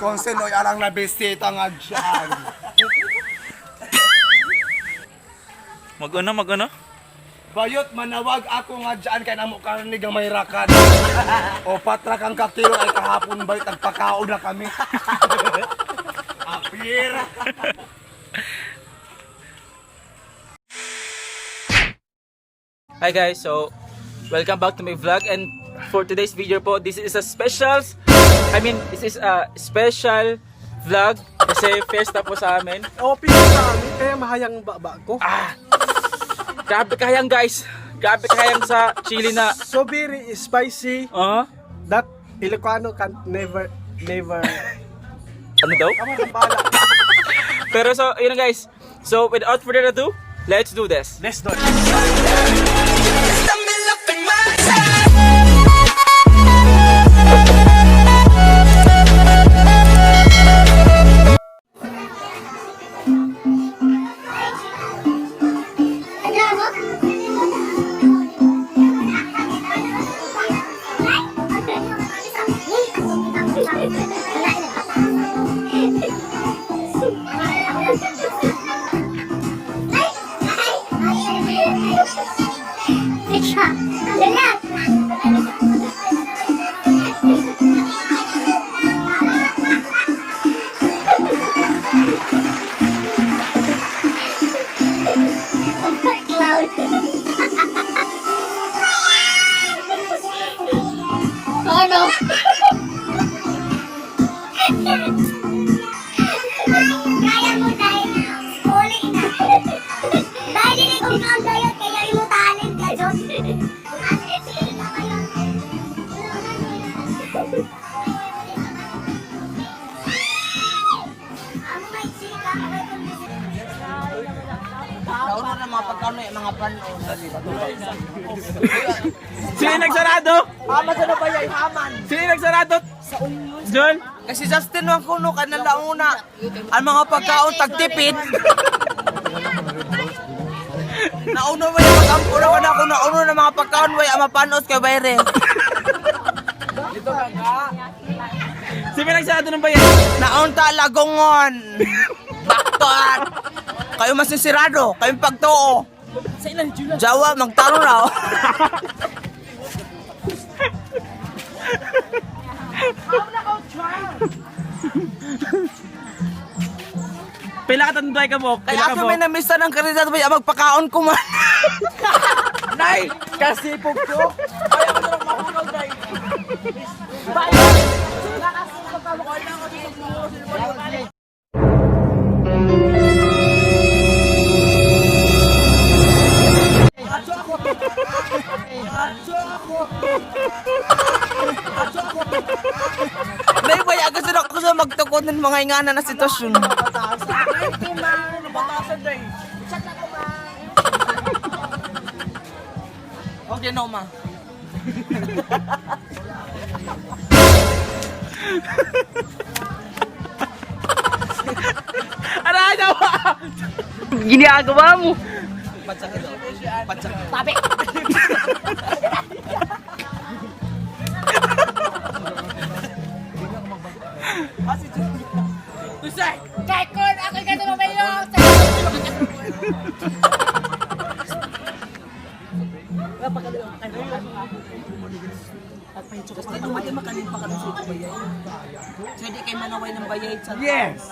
Kung sino'y arang nabisita nga dyan. Mag-ano, mag-ano? Bayot, manawag ako nga dyan kay namo karnig ang may rakan. O patrak ang kakilo ay kahapon bayot, nagpakaon na kami. Apir! Hi guys, so welcome back to my vlog, and for today's video po, this is a special, I mean, this is a special vlog kasi fiesta po sa amin. Open sa amin, kaya mahayang baba ko. Ah! Grabe kayang guys! Grabe kayang sa chili na So very spicy that Ilocano can never, never. Ano daw? Kamu ang bala. Pero so, yun na guys. So, without further ado, let's do this. Let's do it. Cloud. Oh no. Kaya mo dahil uli na. Dahil dili kong cloud dayon kaya imo talent ka John. Amo may chika, may kundi. Nauno na mga pagkaon na mga panon. Sino yung nagsarado? Haman sa ba yan? Haman. Sino yung nagsarado? John? Kasi Justin wang kuno ka na launa. Ang mga pagkaon tagtipid. Nauno mo yung pag-ampo na ko na ako nauno na mga pagkaon way ang mapanos kay Bayre. Sino yung nagsarado ng bayan? Naunta lagongon. Baktor. Kayo masinsirado, kayong pagtuo. Jawa, magtaro raw. Pila ka tanduay ka mo? Kaya Pila ka ako mo? may namisa ng karidad way ang magpakaon ko man. Nay, kasi ko. Kaya ko na mahunaw, Nay. Nay, waya gusto na ako sa magtukod ng mga ingana na sitwasyon. Okay, no, ma. Ano ano? Ginagawa mo. Tabi. Kay Korn, ako yung ganito mayo. Basta dumati makanin pa kami sa bayay. So, hindi kayo manaway ng bayay. Sa Yes!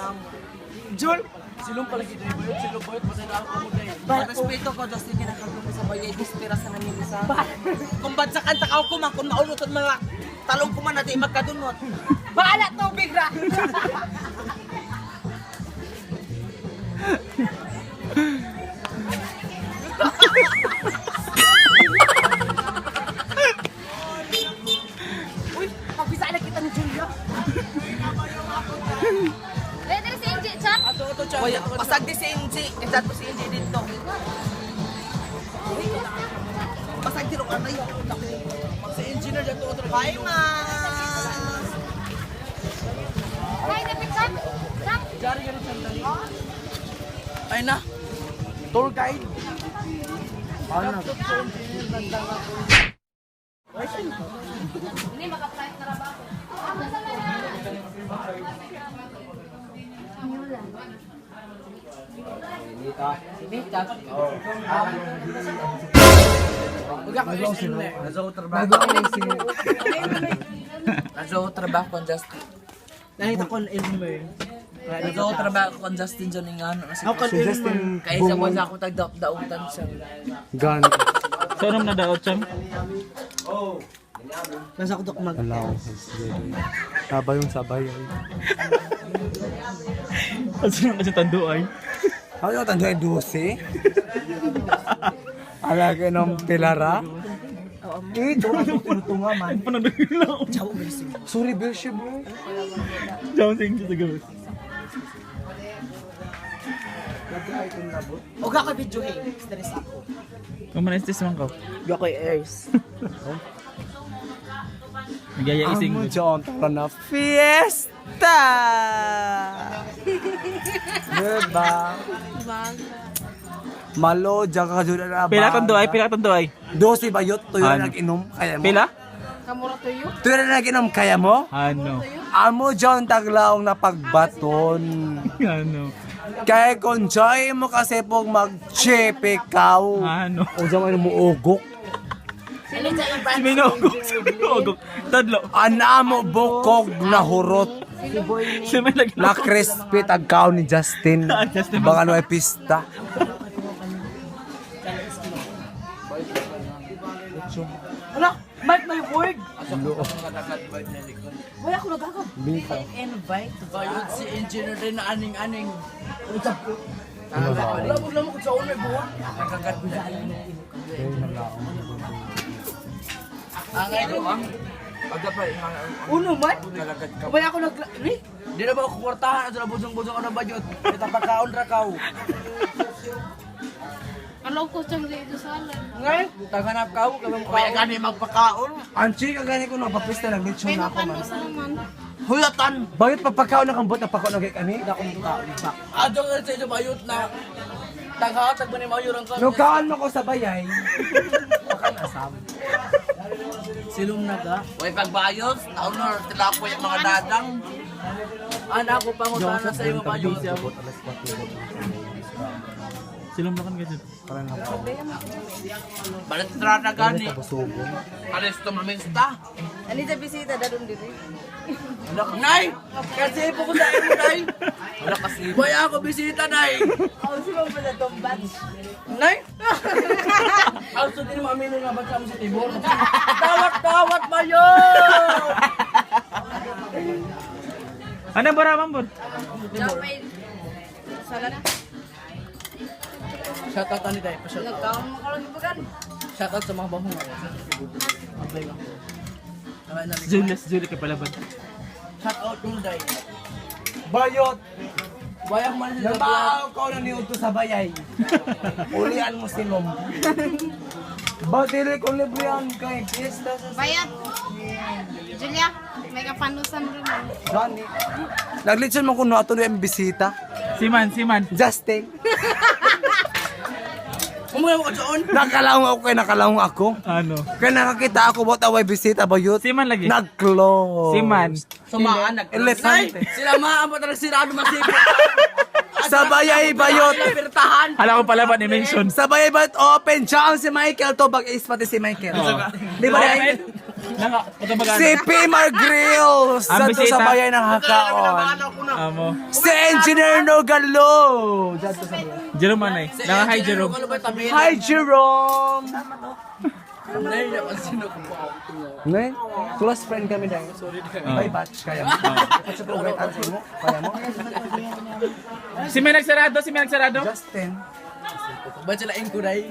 Jul! Silong pala gid bayot, silong bayot, pasay na ako mo day. Respeto ko, Justin, kinakaglo mo sa bayay, dispira sa namin isa. Kung bansakan takaw ko man, kung maulutot man lang, talong ko man natin magkadunot. Bahala tubig ra. Uy, pagbisaan na kita ni Julia. Pwede si Inji, chan. Waya, pasag di si Inji, kinsan po si Inji dito. Pasag di ro kanay. Si engineer dito. Hi, ma! Ay, dapat chan. Chan. Ay na. Tour guide. Hindi, maka-flight na ba ako? Nasa trabaho kon Justin. Nakita ko ang Elmer. Nasa trabaho kon Justin dyan nga ano. Ako kan Elmer. Kaya sa wala ako tagdaot-dautan siya. Gan. So anong nadaot siya? Nasa ko mag. Wala ko. Taba yung sabay ay. Ano nang kasi tanduay? Ako yung tanduay 12. Ala ka ng pilara. Eh, tunga tinutunga man. Pananagila. Sorry, Belshi bro. Diyan sa inyo sa gawin. Huwag ako video eh. Stress ako. Kumanestis man ka. Huwag ako airs. Nagyayaising. Amo dyan, tara na fiesta! Diba? Malo, dyan ka dyan na Pila tanduay, pila tanduay. 12 ba yun? Tuyo Ano? na nag-inom, kaya mo? Pila? Tuyo na nag-inom, kaya mo? Ano? Amo dyan taglaong na pagbaton. Ano? Kaya kung joy mo kasi pong mag-chipikaw. Ano? O dyan mo muugok. Si Minogok, si Minogok. Tadlo. Ana mo bukog na hurot. Si may nag- Na crispy tagkaw ni Justin. Justin. Baka no ay pista. Wala, mark my word. Wala ko nagagawa. Invite. Bayot si engineer rin na aning-aning. Wala mo lang ko sa unay buwan. Nakagat na. Angay ko ah. Pagka pa Uno man? Nakagat ka. Wala ko nag... Eh? Di na ba ako kwartahan at bujong-bujong ano bayot. Kita pagkaon ra kaw. Alam ko siyang dito sa alam. Ngay, taganap kaw kami mo. Kaya gani magpakaon. Ang chika gani ko nagpapista naglechon May na ako man. mapano sa naman. Huyatan. Bakit papakaon na kang bot napakaon na kay kami? Adyo nga sa inyo bayot na taghatag ba ni mayo rang No kaan mo ko sa bayay. Pakan asam. Silong na ka. Way pagbayot, naunor tilapoy ang mga dadang. Ana ako pangutana sa imo bayot. Silong na kan kasi. Balit trata gani. Alis tumamista. Ani sa bisita daron diri. Nay! Kasi po ko sa imo, Nay! Wala kasi. Wala ako bisita, Nay! Oh, si Ma'am pala tong batch. Nay! Ang so din mo amino nga ba't sa tibor? Tawat-tawat ba yun? Ano ba raman bon? May salat. Shout out ani tayo, pa-shout out. Nagkaon mo karon ibagan. Shout out sa mga bahong. Apply lang. Tama na. Julius, Julie ka pala ba? Shout out yung day. Bayot. Bayak man sila. Nabaaw ka na niudto sa bayay. Ulian mo silom. Ba dili ko libre ang kay fiesta sa Bayat. Julia, may kapanusan rin. Johnny. Naglechon man kuno ato yung bisita. Siman, Siman. Justin. Umuna mo ka doon. Nakalawang ako kay nakalawang ako. Ano? Kaya nakakita ako bot away bisita bayot. Siman lagi. Nag-close. Siman. Sumaan nag. Elefante. Nay, Sila maan pa talaga sila ano masipot. Sa bayay bayot. Pirtahan. Hala ko pala ba ni mention? Sa bayay bayot open siya si Michael to bag is pati si Michael. Di ba dahil? Naka, pagkabagaan. Si Pimar Grills Ang sa to sa bisita. bayay ng Hakaon. Amo. Si Engineer Nogalo. Diyan to sa bayay. Jerome anay. Naka hi Jerome. Ano ba tabi? Hi Jerome. Nay, sino ko po. Ngay, close friend kami dahil. Sorry. Bye batch kaya mo. At sa progress answer mo, kaya mo. Si may nagsarado, si may nagsarado. Justin. Ba't sila ingkuray?